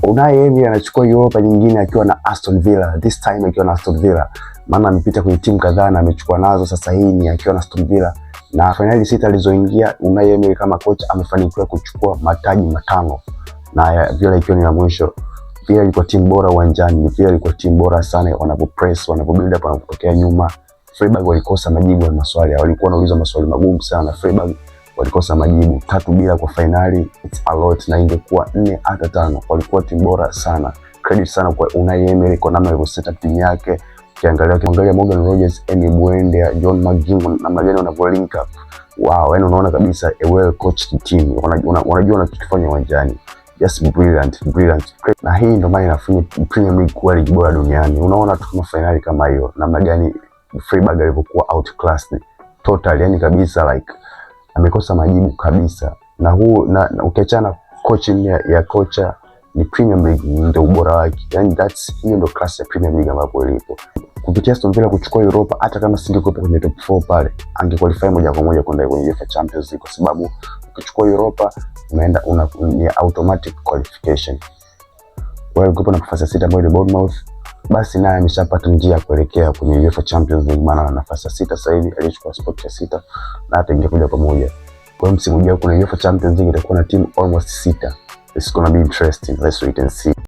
Unai Emery anachukua Europa nyingine akiwa na Aston Villa, this time akiwa na Aston Villa, maana amepita kwenye timu kadhaa na amechukua nazo. Sasa hii ni akiwa na Aston Villa, na fainali sita alizoingia Unai Emery kama kocha amefanikiwa kuchukua mataji 5 na Villa ikiwa ni la mwisho. Villa ilikuwa timu bora uwanjani, Villa ilikuwa timu bora sana wanapopress, wanapobuild up, wanapotokea nyuma. Freiburg walikosa majibu ya maswali, walikuwa wanaulizwa maswali magumu sana. Freiburg walikosa majibu. 3-0 kwa fainali, it's a lot, na ingekuwa nne hata tano. Walikuwa timu bora sana. Credit sana kwa Unai Emery kwa namna alivyo set up timu yake. Ukiangalia Morgan Rogers, Emi Buendia, John McGinn, namna gani wanavyo link up. Wow, yani unaona kabisa a well coached team. Wanajua wanachokifanya uwanjani. Just brilliant, brilliant. Na hii ndio maana inafanya Premier League kuwa ligi bora duniani. Unaona tu kama fainali kama hiyo, namna gani Freiburg alivyokuwa outclassed totally, yani kabisa like amekosa majibu kabisa. Na huu na ukiachana coaching ya kocha ni Premier League ndio ubora wake. Yani that's hiyo ndio class ya Premier League ambapo ilipo. Kupitia Aston Villa kuchukua Europa, hata kama singekuwepo kwenye top 4 pale, angequalify moja kwa moja kwenda kwenye UEFA Champions League, kwa sababu ukichukua Europa unaenda una, ni automatic qualification. Kwa hiyo na nafasi ya sita ambayo ni Bournemouth, basi naye ameshapata njia ya kuelekea kwenye UEFA Champions League, maana nafasi ya sita sasa hivi alichukua spot ya sita na hata ingekuja pamoja. Kwa hiyo msimu ujao kuna UEFA Champions League itakuwa na timu almost sita. It's gonna be interesting. Let's wait and see.